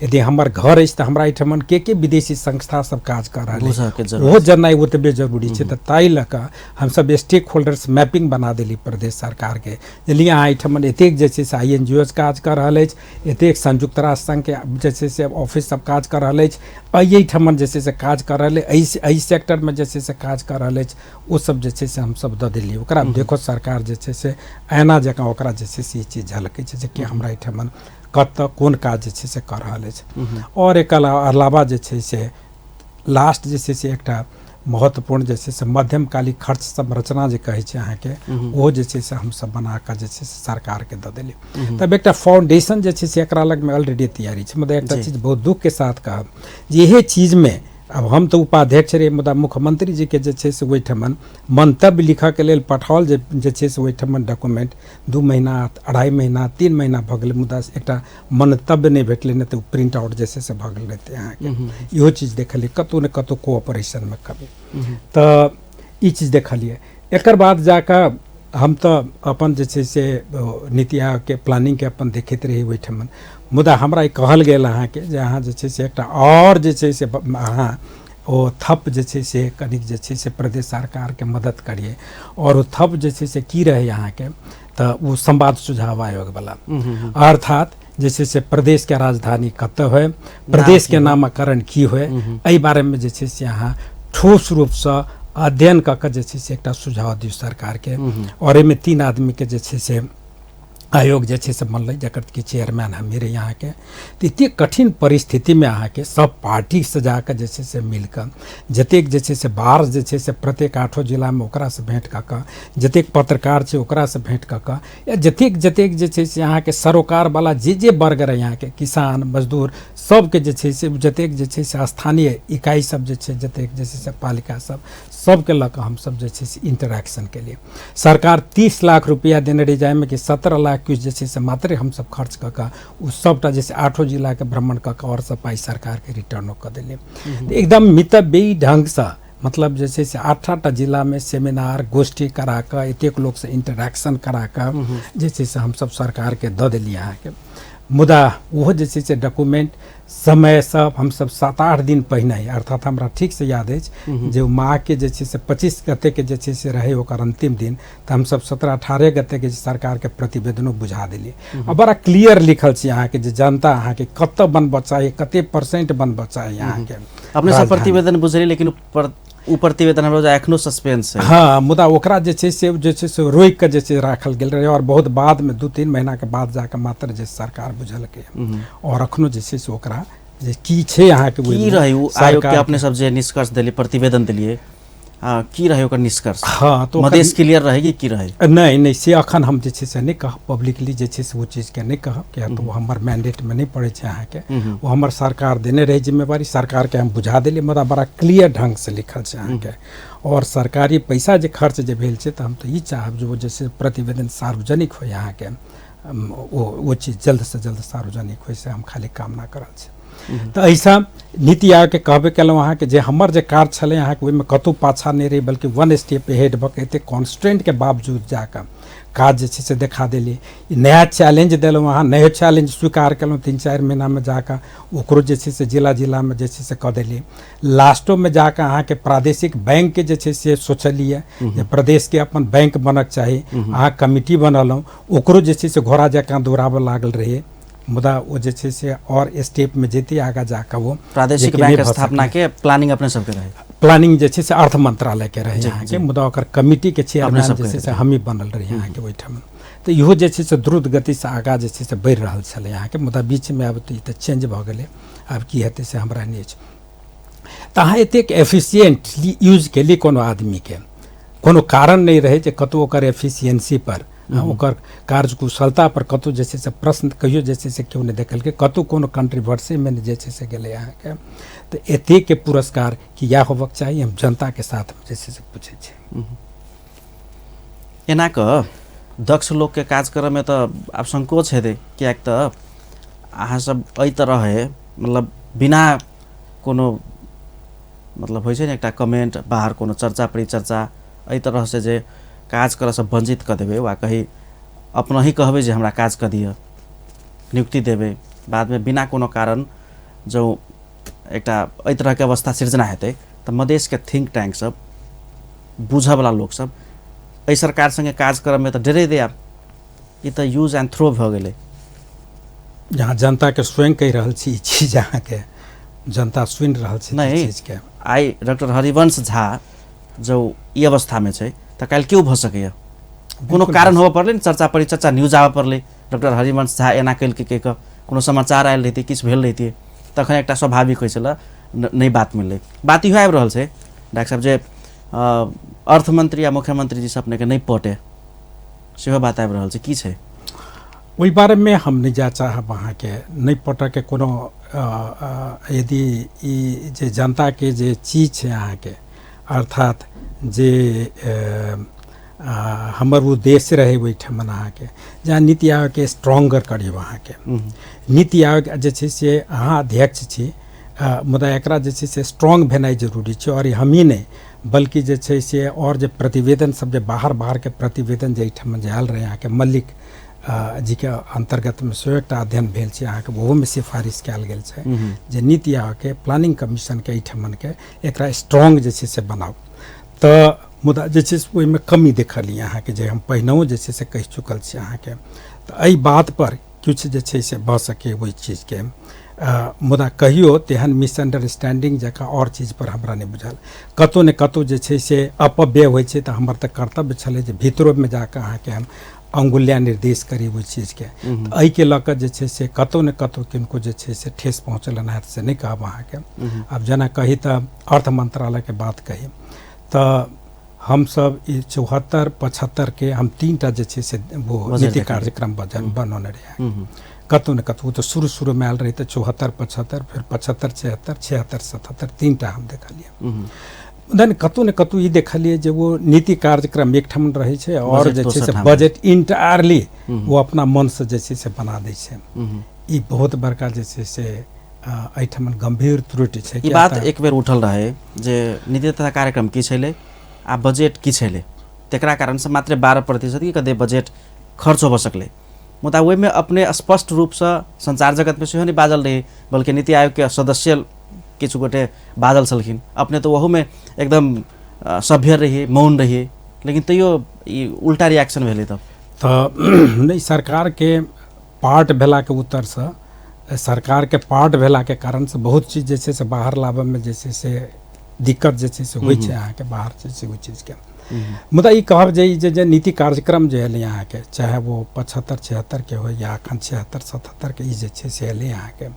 [SPEAKER 2] यदि हमर घर अछि तऽ हमरा एहिठमन के विदेशी संस्था सब काज कऽ रहल अछि ओहो जाननाइ ओतबे जरूरी छै। तऽ ताहि लऽ कऽ हमसब स्टेक होल्डर्स मैपिंग बना देली प्रदेश सरकारके, जे लिअ अहाँ एहिठमन एतेक जे छै से INGO काज कऽ रहल अछि, एतेक संयुक्त राष्ट्र संघके जे छै से ऑफिस सब काज कऽ रहल अछि, एहिठमन जे छै से काज कऽ रहल अछि, एहि सेक्टरमे जे छै से काज कऽ रहल अछि, ओ सब जे छै से हमसब दऽ देलियै ओकरा। देखो सरकार जे छै से ऐना जकाँ ओकरा जे छै से ई चीज झलकै छै जे कि हमरा एहिठमन कतऽ कोन काज जे छै से कऽ रहल अछि। आओर एकर अलावा जे छै से लास्ट जे छै से एकटा महत्वपूर्ण जे छै से मध्यमकालिक खर्च संरचना जे कहै छै अहाँके, ओहो जे छै से हमसब बना कऽ जे छै से सरकारके दऽ देलियै। तब एकटा फाउंडेशन जे छै से एकरा लगमे ऑलरेडी तैयारी छै। मुदा एकटा चीज बहुत दुःखके साथ कहब जे इहे चीजमे आब हम तऽ उपाध्यक्ष रही, मुदा मुख्यमंत्री जीके जे छै से ओहिठमन मंतव्य लिखऽके लेल पठाओल जे जे छै से ओहिठमन डॉक्यूमेंट 2 महीना 2.5 महीना 3 महीना भऽ गेलै, मुदा एकटा मंतव्य नहि भेटलै, नहि तऽ प्रिंट आउट जे छै से भऽ गेल रहितै अहाँके। इहो चीज देखलियै कतहु ने कतहु कोऑपरेशनमे कमी, तऽ ई चीज देखलियै। एकर बाद जाकऽ हम तऽ अपन जे छै से नीति आयोगके प्लानिंगके अपन देखैत रही ओहिठमन, मुदा हमरा ई कहल गेल अहाँके जे अहाँ जे छै से एकटा आओर जे छै से अहाँ ओ थप जे छै से कनिक जे छै से प्रदेश सरकारके मदद करियै। आओर ओ थप जे छै से की रहै अहाँके, तऽ ओ संवाद सुझाव आयोगवला, अर्थात जे छै से प्रदेशके राजधानी कतऽ होइ, प्रदेशके नामकरण की होइ, एहि बारेमे जे छै से अहाँ ठोस रूपसँ अध्ययन कऽ कऽ जे छै से एकटा सुझाव दियौ सरकारके। आओर एहिमे 3 आदमीके जे छै से आयोग जे छै से बनलै, जकर कि चेयरमैन हमी रही अहाँके। तऽ एतेक कठिन परिस्थितिमे अहाँके सब पार्टीसँ जाकऽ जे छै से मिलकऽ जतेक जे छै से बार जे छै से प्रत्येक 8 जिलामे ओकरासँ भेँट कऽ कऽ, जतेक पत्रकार छै ओकरासँ भेँट कऽ कऽ, या जतेक जतेक जे छै से अहाँके सरोकारवला जे जे वर्ग रहै अहाँके, किसान मजदूर सबके जे छै से जतेक जे छै से स्थानीय इकाइ सब जे छै, जतेक जे छै से पालिका सब, सबके लऽ कऽ हमसब जे छै से इंटरेक्शन केलियै। सरकार 30 लाख रुपैआ देने रहै, जाहिमे कि 17 लाख किछु जे छै से मात्रे हमसब खर्च कऽ कऽ ओ सबटा जे छै 8 जिलाके भ्रमण कऽ कऽ आओर सब पाइ सरकारके रिटर्नो कऽ देलियै। एकदम मितव्ययी ढङ्गसँ मतलब जे छै से 8-8टा जिलामे सेमिनार गोष्ठी करा कऽ एतेक लोकसँ इंटरेक्शन करा कऽ जे छै से हमसब सरकारके दऽ देलियै अहाँके। मुदा ओहो जे छै से डॉक्यूमेंट समयसँ हमसब 7-8 दिन पहिने, अर्थात हमरा ठीकसँ याद अछि जे माघके जे छै से 25 गतेके जे छै से रहै ओकर अन्तिम दिन, तऽ हमसब 17-18 गतेके सरकारके प्रतिवेदनो बुझा देलियै। आ बड़ा क्लियर लिखल छै अहाँके जे जनता अहाँके कतऽ बनबऽ चाही, कते परसेंट बनबऽ चाही अहाँके।
[SPEAKER 1] अपने सब प्रतिवेदन बुझलियै, लेकिन ओ प्रतिवेदन हमरा एखनो सस्पेंस है।
[SPEAKER 2] हाँ, मुदा ओकरा जे छै से रोकि कऽ जे छै राखल गेल रहै, आओर बहुत बादमे 2-3 महीनाके बाद जाकऽ मात्र जे सरकार बुझलकै। आओर अखनो जे छै से ओकरा जे की छै अहाँके
[SPEAKER 1] की रहै ओ आयोगके अपने सब जे निष्कर्ष देलियै, प्रतिवेदन देलियै, की रहै ओकर निष्कर्ष?
[SPEAKER 2] हाँ, तो
[SPEAKER 1] मधेश क्लियर रहै कि की रहै?
[SPEAKER 2] नहि नहि, से अखन हम जे छै से नहि कहब पब्लिकली, जे छै से ओ चीजके नहि कहब, किया तऽ ओ हमर मैंडेटमे नहि पड़ै छै अहाँके। ओ हमर सरकार देने रहै जिम्मेवारी, सरकारके हम बुझा देलियै, मुदा बड़ा क्लियर ढङ्गसँ लिखल छै अहाँके। आओर सरकारी पैसा जे खर्च जे भेल छै, तऽ हम तऽ ई चाहब जे ओ जे छै प्रतिवेदन सार्वजनिक होइ अहाँके, ओ चीज जल्दसँ जल्द सार्वजनिक होइ, से हम खाली कामना कर रहल छी। तऽ एहिसँ नीति आयोगके कहबे केलहुँ अहाँके जे हमर जे कार्य छलै अहाँके ओहिमे कतहु पाछा नहि रहै, बल्कि 1 स्टेप हेड भऽ कऽ एतेक कॉन्स्टेंटके बावजूद जाकऽ काज जे छै से देखा देलियै। नया चैलेंज देलहुँ अहाँ, नया चैलेंज स्वीकार केलहुँ, 3-4 महीनामे जाकऽ ओकरो जे छै से जिला जिलामे जे छै से कऽ देलियै। लास्टोमे जाकऽ अहाँके प्रादेशिक बैंकके जे छै से सोचलियै जे प्रदेशके अपन बैंक बनक चाही, अहाँ कमिटी बनौलहुँ, ओकरो जे छै से घोड़ा जकाँ दौड़ाबऽ लागल रहियै, मुदा ओ जे छै से आओर स्टेपमे जैतै आगाँ जाकऽ ओ
[SPEAKER 1] प्रादेशिक बैंक स्थापनाके प्लानिंग अपने सबके रहै,
[SPEAKER 2] प्लानिंग जे छै से अर्थ मंत्रालयके रहै अहाँके, मुदा ओकर कमिटीके चेयरमैन जे छै से हमही बनल रही अहाँके ओहिठाम। तऽ इहो जे छै से द्रुत गतिसँ आगाँ जे छै से बढ़ि रहल छलै अहाँके, मुदा बीचमे आब तऽ ई तऽ चेंज भऽ गेलै, आब की हेतै से हमरा नहि अछि। तऽ अहाँ एतेक एफिशिएंटली यूज केली कोनो आदमीके, कोनो कारण नहि रहै जे कतहु ओकर एफिशिएंसी पर, ओकर कार्यकुशलता पर कतहु जे छै से प्रश्न कहियो जे छै से केओ नहि देखलकै, कतहु कोनो कंट्रोवर्सीमे नहि जे छै से गेलै अहाँके। तऽ एतेकके पुरस्कार कि इएह होबक चाही, हम जनताके साथमे जे छै से पूछै छी।
[SPEAKER 1] एना कऽ दक्ष लोकके काज करऽमे तऽ आब संकोच हेतै, किएक तऽ अहाँ सब एहि तरहे मतलब बिना कोनो मतलब होइ छै ने एकटा कमेंट बाहर कोनो चर्चा परिचर्चा एहि तरहसँ जे काज करऽसँ वंचित कऽ देबै वा कही अपनहि कहबै जे हमरा काज कऽ दिअ, नियुक्ति देबै, बादमे बिना कोनो कारण जँ एकटा एहि तरहके अवस्था सृजना हेतै तऽ मधेशके थिंक टैंक सब बुझऽवला लोकसब एहि सरकार सङ्गे काज करऽमे तऽ डरे दे। आब ई तऽ यूज एंड थ्रो भऽ गेलै।
[SPEAKER 2] जहाँ जनताके स्वयं कहि रहल छी ई चीज अहाँके जनता सुनि रहल छै
[SPEAKER 1] नहि
[SPEAKER 2] चीजके।
[SPEAKER 1] आइ डॉक्टर हरिवंश झा जो ई अवस्थामे छै तऽ काल्हि केओ भऽ सकैए, कोनो कारण होबऽ पड़लै ने, चर्चा परिचर्चा न्यूज आबऽ पड़लै, डॉक्टर हरिवंश झा एना केलकै कहि कऽ कोनो समाचार आयल रहितै, किछु भेल रहितै, तखन एकटा स्वाभाविक होइ छलै नहि बात मिललै। बात इहो आबि रहल छै डॉक्टर साहब जे अर्थमंत्री आ मुख्यमंत्री जी से अपनेके नहि पटे, सेहो बात आबि रहल छै, की छै?
[SPEAKER 2] ओहि बारेमे हम नहि जाय चाहब अहाँके, नहि पटऽके कोनो यदि ई जे जनताके जे चीज छै अहाँके, अर्थात जे हमर उद्देश्य रहै ओहिठाम अहाँके जहाँ नीति आयोगके स्ट्रॉन्गर करियौ अहाँके। नीति आयोग जे छै से अहाँ अध्यक्ष छी, मुदा एकरा जे छै से स्ट्रॉन्ग भेनाइ जरूरी छै। आओर हमही नहि बल्कि जे छै से आओर जे प्रतिवेदन सब जे बाहर बाहरके प्रतिवेदन जे एहिठाम जे आयल रहै अहाँके मल्लिक जीके अन्तर्गतमे सेहो एकटा अध्ययन भेल छै अहाँके, ओहोमे सिफारिश कयल गेल छै जे नीति आयोगके प्लानिंग कमीशनके एहिठामके एकरा स्ट्रॉन्ग जे छै से बनाउ। तऽ मुदा जे छै से ओहिमे कमी देखलियै अहाँके, जे हम पहिनहुँ जे छै से कहि चुकल छी अहाँके। तऽ एहि बातपर किछु जे छै से भऽ सकै ओहि चीजके, मुदा कहियो तेहन मिसअंडरस्टैंडिंग जकाँ आओर चीजपर हमरा नहि बुझल। कतहु ने कतहु जे छै से अपव्यय होइ छै तऽ हमर तऽ कर्तव्य छलै जे भीतरोमे जाकऽ अहाँके हम अंगुल्या निर्देश करी ओहि चीजके। एहिके लऽ कऽ जे छै से कतहु ने कतहु किनको जे छै से ठेस पहुँचलनि हँ से नहि कहब अहाँके। आब जेना कही तऽ अर्थ मंत्रालयके बात कही तऽ हमसब ई 74 75 के हम 3टा जे छै से वो नीति कार्यक्रम बनौने रहियै। कतहु ने कतहु तऽ शुरू शुरूमे आयल रहै तऽ 74 75, फेर 75 76, 76 77, 3टा हम देखलियै। मुदा कतहु ने कतहु ई देखलियै जे वो नीति कार्यक्रम एकठाम रहै छै आओर जे छै से बजट इंटायरली वो अपना मनसँ जे छै से बना दै छै। ई बहुत बड़का जे छै से एहिठाम गंभीर त्रुटि छै।
[SPEAKER 1] ई बात एक बेर उठल रहे जे नीति तथा कार्यक्रम की छलै आ बजट की छलै, तकरा कारणसँ मात्र 12% की कते बजट खर्च होबऽ सकलै। मुदा ओहिमे अपने स्पष्ट रूपसँ संचार जगतमे सेहो नहि बाजल रहै, बल्कि नीति आयोगके सदस्य किछु गोटे बाजल छलखिन। अपने तऽ ओहूमे एकदम सभ्य रहियै, मौन रहियै, लेकिन तैयो ई उल्टा रिएक्शन भेलै। तब
[SPEAKER 2] तऽ नहि, सरकारके पार्ट भेलाके उत्तरसँ सरकारके पार्ट भेलाके कारणसँ बहुत चीज जे छै से बाहर लाबऽमे जे छै से दिक्कत जे छै से होइ छै अहाँके बाहर जे छै ओहि चीजके। मुदा ई कहब जे ई जे नीति कार्यक्रम जे एलै अहाँके, चाहे वो 75 76 के होइ या एखन 76 77 के, ई जे छै से एलै अहाँके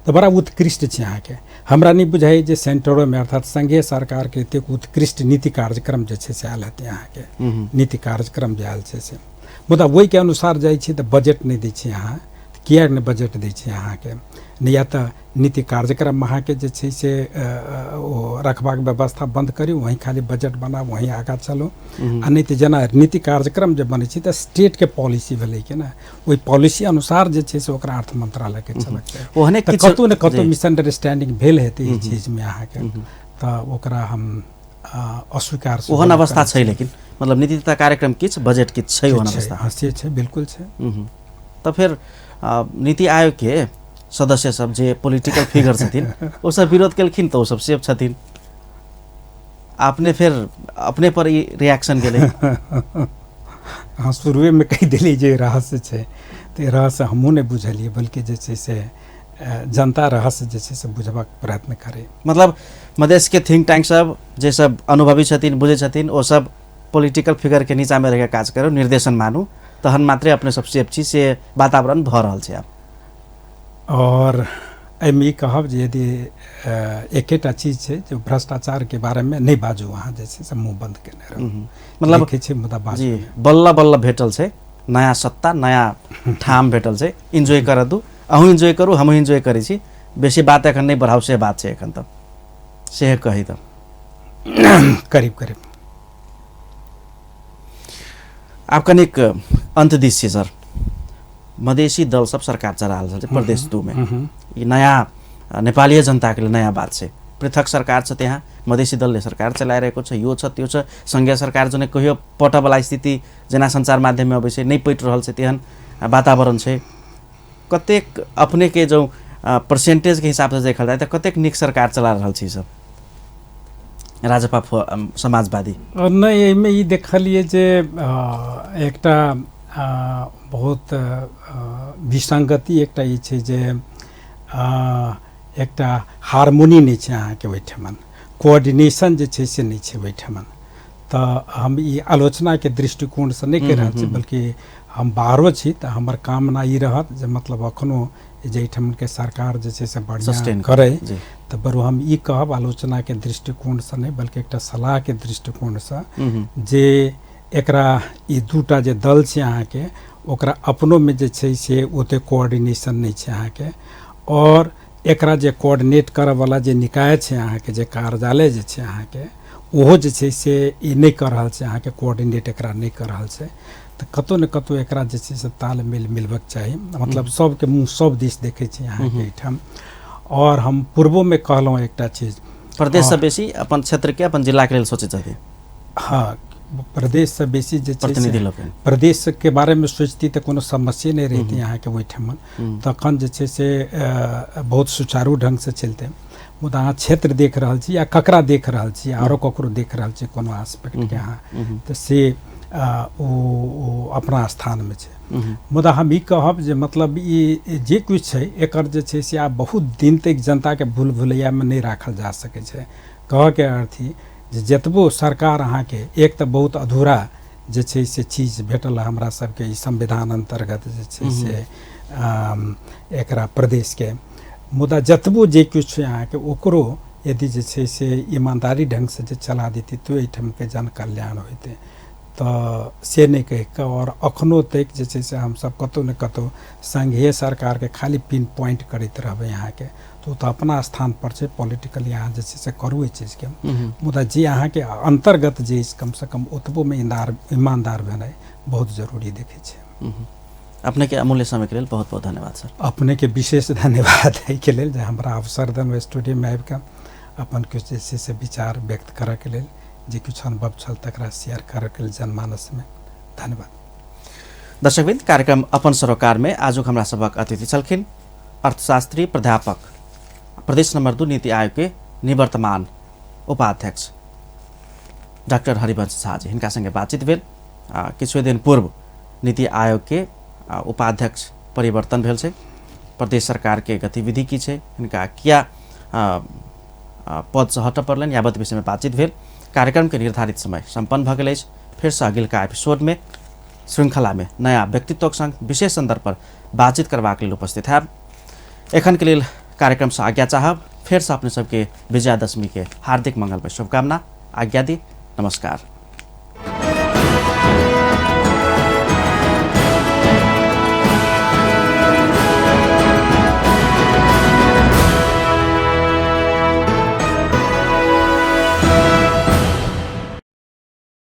[SPEAKER 2] तऽ बड़ा उत्कृष्ट छै अहाँके। हमरा नहि बुझाइए जे सेंटरोमे अर्थात संघीय सरकारके एतेक उत्कृष्ट नीति कार्यक्रम जे छै से आयल हेतै अहाँके, नीति कार्यक्रम जे आयल छै से। मुदा ओहिके अनुसार जाइ छी तऽ बजट नहि दै छै अहाँ। किएक नहि बजट दै छै अहाँके? नहि या तऽ नीति कार्यक्रम अहाँके जे छै से ओ रखबाक व्यवस्था बन्द करू, वहीं खाली बजट बनाउ, वहीं आगाँ चलू। आ नहि तऽ जेना नीति कार्यक्रम जे बनै छै तऽ स्टेटके पॉलिसी भेलै कि ने, ओहि पॉलिसी अनुसार जे छै से ओकरा अर्थ मंत्रालयके चलक चाही।
[SPEAKER 1] ओहने
[SPEAKER 2] तऽ कतहु ने कतहु मिसअंडरस्टैंडिंग भेल हेतै ई चीजमे अहाँके, तऽ ओकरा हम अस्वीकार
[SPEAKER 1] ओहन अवस्था छै। लेकिन मतलब नीति तथा कार्यक्रम किछु, बजट किछु छै, ओहन अवस्था।
[SPEAKER 2] हँ से छै, बिल्कुल छै।
[SPEAKER 1] तऽ फेर नीति आयोगके सदस्य सब जे पॉलिटिकल फिगर छथिन ओ सब विरोध केलखिन तऽ ओ सब सेफ छथिन, अपने फेर अपने पर ई रिएक्शन गेलै।
[SPEAKER 2] अहाँ शुरुएमे कहि देलियै जे रहस्य छै, तऽ रहस्य हमहूँ नहि बुझलियै, बल्कि जे छै से जनता रहस्य जे छै से बुझबाक प्रयत्न करै।
[SPEAKER 1] मतलब मधेशके थिंक टैंक सब जे सब अनुभवी छथिन, बुझै छथिन, ओ सब पॉलिटिकल फिगरके नीचाँमे रहिके काज करू, निर्देशन मानू, तहन मात्रे अपने सब सेफ छी, से वातावरण भऽ रहल छै आब।
[SPEAKER 2] और एहिमे ई कहब जे यदि एकेटा चीज छै जे भ्रष्टाचारके बारेमे नहि बाजू, अहाँ जे छै से मुँह बन्द केने रहू।
[SPEAKER 1] मतलब
[SPEAKER 2] देखै छै मुदा बाजू
[SPEAKER 1] जी, बल्ल बल्ल भेटल छै नयाँ सत्ता, नयाँ ठाम भेटल छै, इन्जॉय करऽ दू, अहूँ इन्जॉय करू, हमहूँ इन्जॉय करै छी, बेसी बात एखन नहि बढ़ाउ, से बात छै एखन तऽ, से कही तऽ
[SPEAKER 2] करीब करीब।
[SPEAKER 1] आब कनिक अन्त दिस छी सर। मधेसी दल सब सरकार चला रहल छै प्रदेश 2 में, ई नयाँ नेपालीय जनताके लेल नयाँ बात छै। पृथक सरकार छ त्यहाँ, मधेसी दलले सरकार चलाइरहेको छ, यो छ त्यो छ, सङ्घीय सरकार जुन कहियो पटबला स्थिति जेना सञ्चार माध्यममे अबै छै नहि पटि रहल छै, तेहन वातावरण छै। कतेक अपनेके जो पर्सेन्टेजके हिसाबसँ देखल जाय तऽ कतेक नीक सरकार चला रहल छै सब राजपा समाजवादी?
[SPEAKER 2] नहि, एहिमे ई देखलियै जे एकटा बहुत विसंगति एकटा ई छै जे एकटा हार्मोनी नहि छै अहाँके ओहिठमन, कोऑर्डिनेशन जे छै से नहि छै ओहिठमन। तऽ हम ई आलोचनाके दृष्टिकोणसँ नहि कहि रहल छी, बल्कि हम बाहरो छी तऽ हमर कामना ई रहत जे मतलब एखनो जे एहिठमनके सरकार जे छै से बढ़िआँ करै, तऽ बरु हम ई कहब आलोचनाके दृष्टिकोणसँ नहि बल्कि एकटा सलाहके दृष्टिकोणसँ जे एकरा ई दूटा जे दल छै अहाँके ओकरा अपनोमे जे छै से ओतेक कोऑर्डिनेशन नहि छै अहाँके। आओर एकरा जे कोऑर्डिनेट करऽवला जे निकाय छै अहाँके, जे कार्यालय जे छै अहाँके, ओहो जे छै से ई नहि कऽ रहल छै अहाँके, कोऑर्डिनेट एकरा नहि कऽ रहल छै। तऽ कतहु ने कतहु एकरा जे छै से तालमेल मिलबक चाही, मतलब सबके मुँह सब दिस देखै छै अहाँके एहिठाम। आओर हम पूर्वोमे कहलहुँ एकटा चीज,
[SPEAKER 1] प्रदेशसँ बेसी अपन क्षेत्रके अपन जिलाके लेल सोचै छथिन।
[SPEAKER 2] हँ, प्रदेशसँ बेसी जे छै
[SPEAKER 1] प्रतिनिधि लोकनि
[SPEAKER 2] प्रदेशके बारेमे सोचती तऽ कोनो समस्ये नहि रहितै अहाँके ओहिठाम, तखन जे छै से बहुत सुचारू ढङ्गसँ चलतै। मुदा अहाँ क्षेत्र देख रहल छी या ककरा देख रहल छी, आरो ककरो देख रहल छी कोनो आस्पेक्टके अहाँ, तऽ से ओ अपना स्थानमे छै। मुदा हम ई कहब जे मतलब ई जे किछु छै एकर जे छै से आब बहुत दिन तक जनताके भूल भुलैयामे नहि राखल जा सकै छै। कहऽके अर्थ ई जे जतबो सरकार अहाँके एक तऽ बहुत अधूरा जे छै से चीज भेटल हमरा सबके ई संविधान अन्तर्गत जे छै से एकरा प्रदेशके, मुदा जतबो जे किछु छै अहाँके ओकरो यदि जे छै से ईमानदारी ढङ्गसँ जे चला देतै तऽ एहिठामके जन कल्याण होइतै। तऽ से नहि कहि कऽ आओर अखनो तक जे छै से हमसब कतहु ने कतहु संघीय सरकारके खाली पिन पॉइंट करैत रहबै अहाँके, तऽ ओ तऽ अपना स्थानपर छै, पॉलिटिकली अहाँ जे छै से करू एहि चीजके, मुदा जे अहाँके अन्तर्गत जे अछि कमसँ कम ओतबोमे ईमानदार भेनाइ बहुत जरूरी देखै छै।
[SPEAKER 1] अपनेके अमूल्य समयके लेल बहुत बहुत धन्यवाद सर।
[SPEAKER 2] अपनेके विशेष धन्यवाद एहिके लेल जे हमरा अवसर देलहुँ स्टूडियोमे आबिकऽ अपन किछु जे छै से विचार व्यक्त करऽके लेल, जे किछु अनुभव छल तकरा शेयर करऽके लेल जनमानसमे। धन्यवाद।
[SPEAKER 1] दर्शकवृन्द, कार्यक्रम अपन सरोकारमे आजुक हमरा सभक अतिथि छलखिन अर्थशास्त्री प्राध्यापक प्रदेश नंबर 2 नीति आयोग के निवर्तमान उपाध्यक्ष डॉक्टर हरिवंश झा जी। हिनका संगे बातचीत भेल। किछु दिन पूर्व नीति आयोग के उपाध्यक्ष परिवर्तन भेल छै, प्रदेश सरकार के गतिविधि की छै, हिनका किया पद से हटऽ पड़लनि, यावत विषय में बातचीत भेल। कार्यक्रम के निर्धारित समय सम्पन्न भऽ गेल अछि। फेरसँ अगिलका एपिसोडमे श्रृङ्खलामे नयाँ व्यक्तित्वक सङ्ग विशेष सन्दर्भ पर बातचीत करबाक लेल उपस्थित हैब। एखनके लेल कार्यक्रमसँ आज्ञा चाहब। फेरसँ अपने सबके विजयादशमीके हार्दिक मंगलमय शुभकामना। आज्ञा दी। नमस्कार।